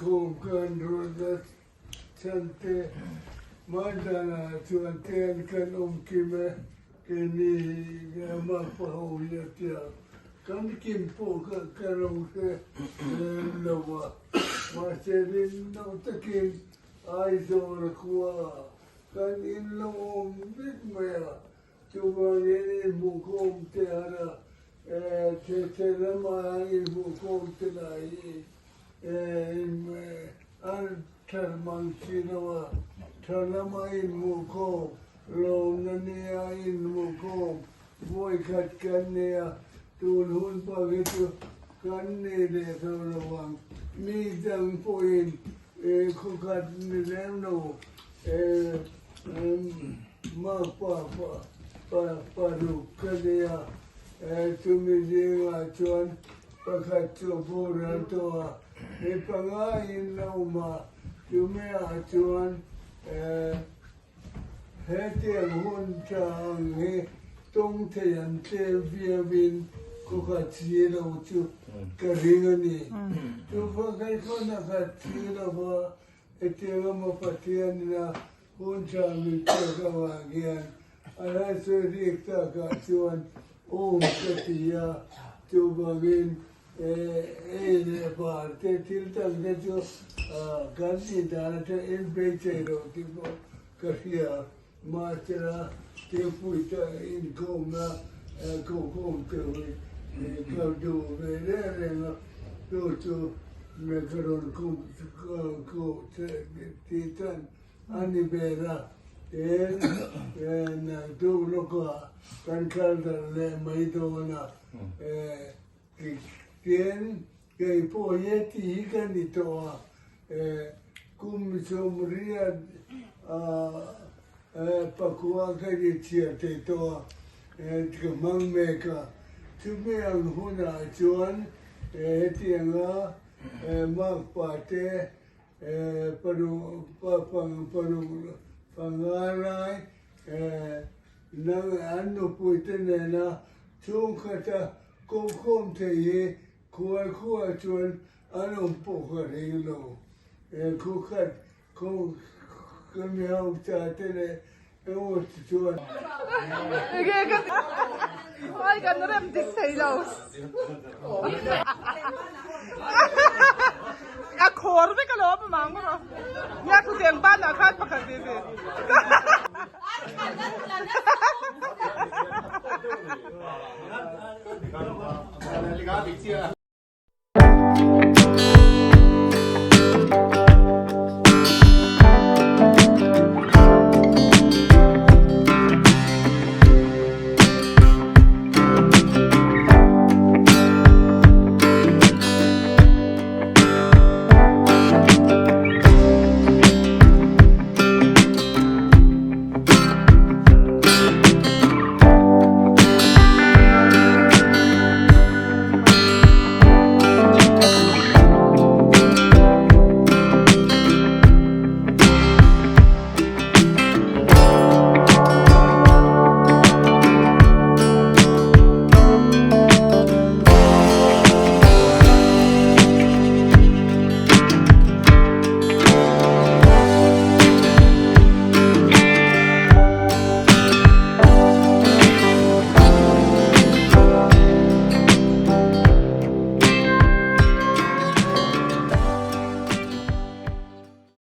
Inkhawm kan rawtna chhan te hmaidanah chuan tian kan awm kim e, keini hi makpa ho hi a tia. Kan kim pawh kha ka lo hre lem lo a, mahse rinno takin Aizawl khua ah kan in lo awm vek mai a, Chuvangin inhmuhkhawm te har a, thetse lama an inhmuhkhawm te lah hi an thar mang si lo a, tha lama inhmuhkhawm, lawmna nia inhmuhkhawm vawi khat kan nei a, tun hun pawh hi chu kan nei leh tho lo ang. Mi dang pawhin khawkhat ni lem lo. Makpa paruk ka nei a, chumi zingah chuan pakhat chu a boral tawh a, mi panga in la awm a, chumi ah chuan hetiang hun tha ang hi tawng thei an tlem viau in khawkhat si lo chu ka ring a ni. Chu pakhat khawn a khat si lo va, hetiang a maw Pathian ina Hun tha min pek avang hian a hla rik takah chuan awm ka ti a, chuvangin ei leh bar te thil tak te chu kan tih dan atang inbeichei loh tih pawh ka hria. Mahsela thingpui te inkhawmna kohkhawm te hi ka duh ve reng reng a, chu chu ka rawn koh tih chan A ni ber a, tin naktuk lawkah kan kal darh leh mai dawn a, tin kei pawh hi a ti hi ka ni tawh a, kum sawmriat pakua ka ni chhiar thei tawh a, ka hmang mek a, chumi ang hunah chuan hetianga makpa te Panga lai nang an nupuite nena chhungkhata kawmkhawm thei hi khual khuah chuan an awm pawh ka ring lo. Khukhat ka mi hausa te leh emaw ti chuan. Ai kan rem dik thei lo. A khawr vek alawm a mang rawh. Nia thuthleng banah khan pakhat ve ve.